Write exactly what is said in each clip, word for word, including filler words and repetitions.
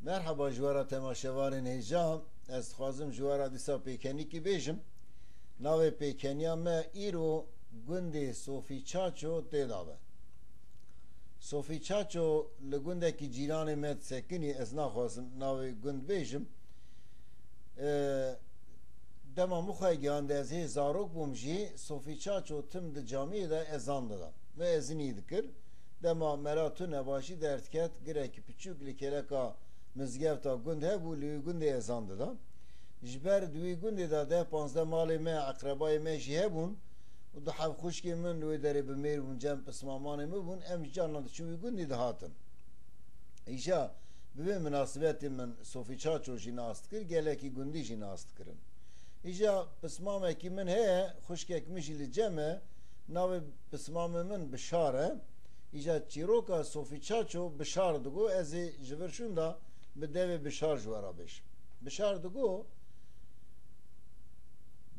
Merheba ji we re temaşevanên hêja. Ez dixwazim ji we re dîsa pêkenîkî bêjim. Navê pêkeniya me îro gundê Sofî Çaço tê de be. Sofî Çaço li gundekî cîranê me disekinî, ez naxwazim navê gund bêjim. Ee, dema min xwe gihand ez hê zarok bûm jî, Sofî Çaço tim di camiyê de ezan dida. Me ezinî dikir. Dema mela tune ba jî derdiket, girekî piçûk li kêleka mizgefta gund hebû, li wî gundê ezan dida. Ji ber di wî gundê de deh panzdeh malê me, eqrebayê me jî hebûn û du heb xwişkê min li wê derê bi mêr bûn, cem pismamanê min bûn, em ji carna diçin wî gundî dihatin. Îja bi vê minasibetê min Sofî Çaço jî nas dikir, gelekî gundî jî nas dikirin. Îja pismamekî min heye, xwişkek min jî li cem e, navê pismamê min Bişar e. Îja çîroka Sofî Çaço Bişar digo, ez ê ji vir şûnda bi devê Bişar ji we re bêjim. Bişar digo,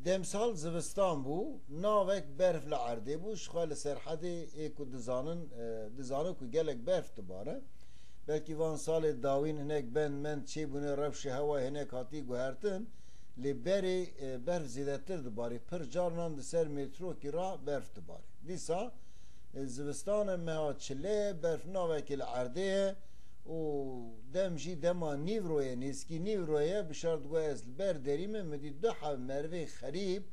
demsal zivistan bû, navek berf li erdê bû, ji xwe li Serhedê ê ku dizanin, e, dizane ku gelek berf dibare. Belkî van salê dawîn hinek bend mend çêbûne, rewşê hewa hinek hatî guhertin, lê berê, e, berf zêdetir dibarê, pir carnan di ser metrokî re berf dibarê. Dîsa, e, zivistan e, meha çile ye, berf navekê li erdê ye û dem jî dema nîvro ye, nêzkî nîvro ye, Bişar digo ez li ber derî me, min dî du heb merivê xerîb,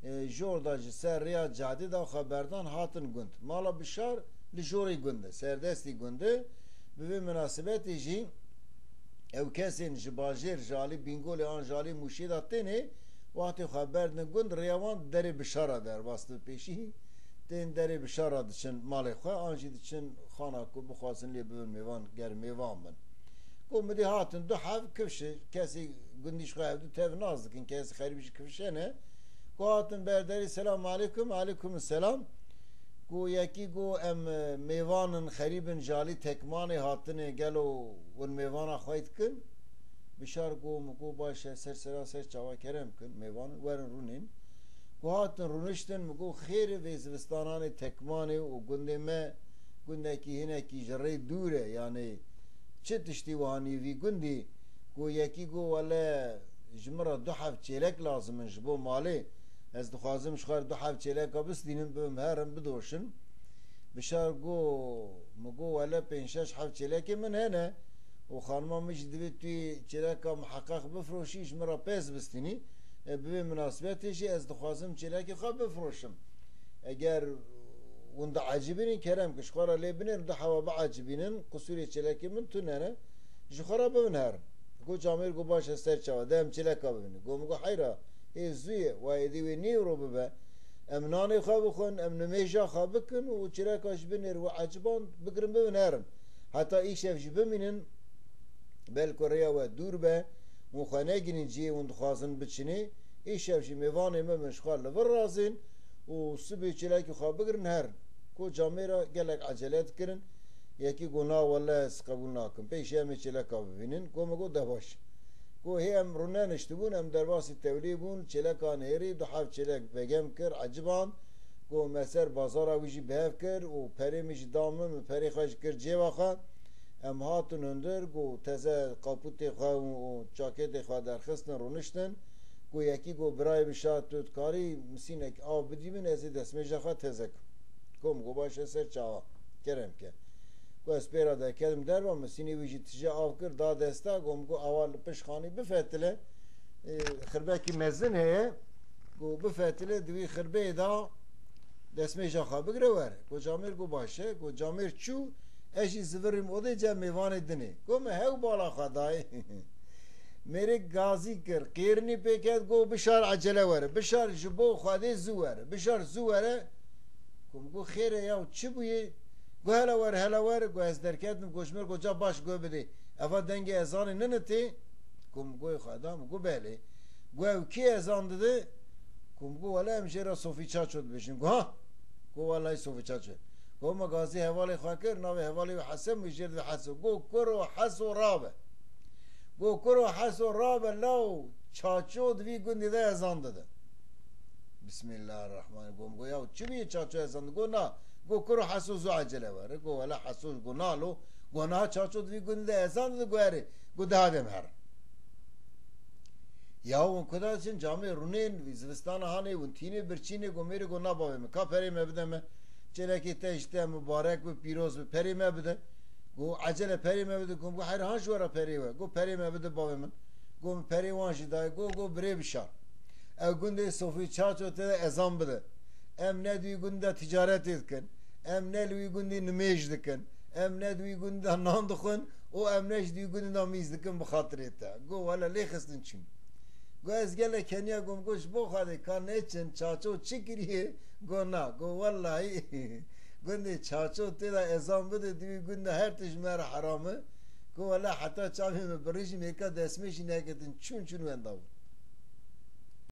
e, jor da ji ser rêya cadê de xwe berdan hatin gund. Mala Bişar li jorê gund e, serdestî gund e. Bi vê minasibetê jî ew kesên ji bajêr, ji alî Bîngolê an ji alî Mûşê de tênê, wextê xwe berdin gund, rêya wan derê Bişara derbas dibe pêşî. Tên derê Bişara diçin malê xwe, an jî diçin xana ku bixwazin lê bibin mêvan, ger mêvan bin. Ku min dî hatin du heb kifşe, kesê gundî ji xwe hevdu tev nas dikin, kesê xerîb jî kifşe ne. Ku hatin ber derî, "Selamu aleykum." "Aleykum selam." Ku yekî got, "Em, e, mêvan in, xerîb in, ji alî Tekmanê hatine, gelo hûn mêvana xwe dikin?" Bişar got, "Min got, baş e, ser sera ser çava, kerem kin, mêvan in, werin rûnên." Ku hatin rûniştin, min got, "Xêr e, vê zivistananê Tekmanê û gundê me gundekî hinekî ji rê dûr e, yanî çi tiştî wiha nîvî gundî?" Ku yekî got, "Wele, ji min re du heb çêlek lazim in ji bo malê. Ez dixwazim ji xwe re du heb çêleka bistînim, bibim herin, bidoşin." Bişar got, min got, "Wele, pênc şeş heb çêlekê min hene û xanima min jî divê tu yê çêleka miheqeq bifroşî, ji min re pez bistînî. E, bi vê minasibetê jî ez dixwazim çêlekê xwe bifroşim. Eger hûn diecibînin, kerem ki, ji xwe re lê binêrin, du heba biecibînin, qisûrê çêlekê min tune ne, ji xwe re bibin herin." Got, Camêr got, "Baş e, ser çava, de em çêleka bibînin." Got, min got, "Heyra, ê zû ye, wa êdî wê nîvro bibe. Em nanê xwe bixwin, em nimêja xwe bikin û çêleka ji binêr we eciban bigirin, bibin herin. Heta îşev jî bimînin, belku rêya we dûr be, hûn xwe negirîn cihê hûn dixwazin biçinê, îşev jî mêvanê me bin ji xwe li vir razên û sibê çêlekî xwe bigirin herin." Ku camêra gelek ecele dikirin, yekî got, "Na wele, ez qebûl nakim. Pêşî em ê çêleka bibînin." Ku min got, "De baş." Ku hê em rûneniştibûn, em derbasî tewlî bûn, çêleka nêrî, du heb çêlek begem kir, eciban. Ku me ser bazara wî jî bi hev kir û perê min jî da min, min perê xwe jî kir cêba xwe. Em hatin hundir, ku teze qapûtê xwe û, û çakêtê xwe derxistin, rûniştin. Ku yekî got, "Birayê Bişar, tu dikarî misînek av bidî min, ez ê destmêja xwe teze kim?" Ku min got, "Baş e, ser çava, kerem ke." Ku ez pê re derketim derva, misînê wî jî tije av kir, da desta, ku min got, "Awa li pişt xanî bifetile, e, xirbekî mezin heye, ku bifetile, di wî xirbeyê de destmêja xwe bigire were." Ku camêr got, "Baş e." Ku camêr çû, ez jî zivirîm odê cem mêvanê dinê. Ku min hew bala xwe dayê. Mêrik gazî kir, qêrinî pê ket, got, "Bişar, ecele were. Bişar, ji bo Xwedê zû were. Bişar, zû were." Ku min got, "Xêr e ya, çi bûye?" Got, "Hele were, hele were." Got, ez derketim, got, "Ji min re got, ca baş guh bidê. Eva dengê ezanê nine tê?" Ku min got, "Xweda." Min got, "Belê." Got, "Ew kê ezan dide?" Ku min got, "Wele, em jê re Sofî Çaço dibêjin." Got, "Ha?" Got, "Welehî Sofî Çaço." Got, "Me gazî hevalê xwe kir, navê hevalê wî Hesen bû, jê re dibê Heso." Got, "Kuro Heso rabe." Got, "Kuro Heso rabe, law Çaço di vî gundî de ezan dide." Bismillahirrahmanirrahim. Got, "Got ya, çi bûye Çaço ezan dide?" Got, "Na." Got, "Kuro Heso, zû ecele were." Got, "Wele Heso." Got, "Na lo." Got, "Niha Çaço di vî gundî de ezan dide?" Got, "Erê." Got, "De hadê em herin." Ya hûn kuda çin camê rûnên, zivistana hanê hûn tînê birçînê, got, "Mêrê," got, "na bavê min, ka perê me bide me. Çêlekê te ji te mibarek bi, pîroz bi, perê me bide." Got, "Ecele perê me bide." Got, "Her han ji we re perê we." Got, "Perê me bide bavê min." Got, "Min perê wan jî daye." Got, "Got, birê bişar. Ew gundê Sofî Çaço tê de ezan bide. Em ne di wî gundê de ticaretê dikin. Em ne li wî gundî nimêj dikin. Em ne di wî gundî de nan dixwin û em ne jî di wî gundî de mîz dikin bi xatirê te." Got, "Wele lê xistin çûn." Got, "Ez gelek keniya." Got, "Got ji bo Xwedê ka neçin, Çaço çi kiriye?" Got, "Na." Got, "Wellahî gundê Çaço tê de ezan bide, di wî gundî de her tişt ji me re heram e." Got, "Wele heta çavê me bi rijî mêrka destmêşî neketin, çûn çûn wenda bûn."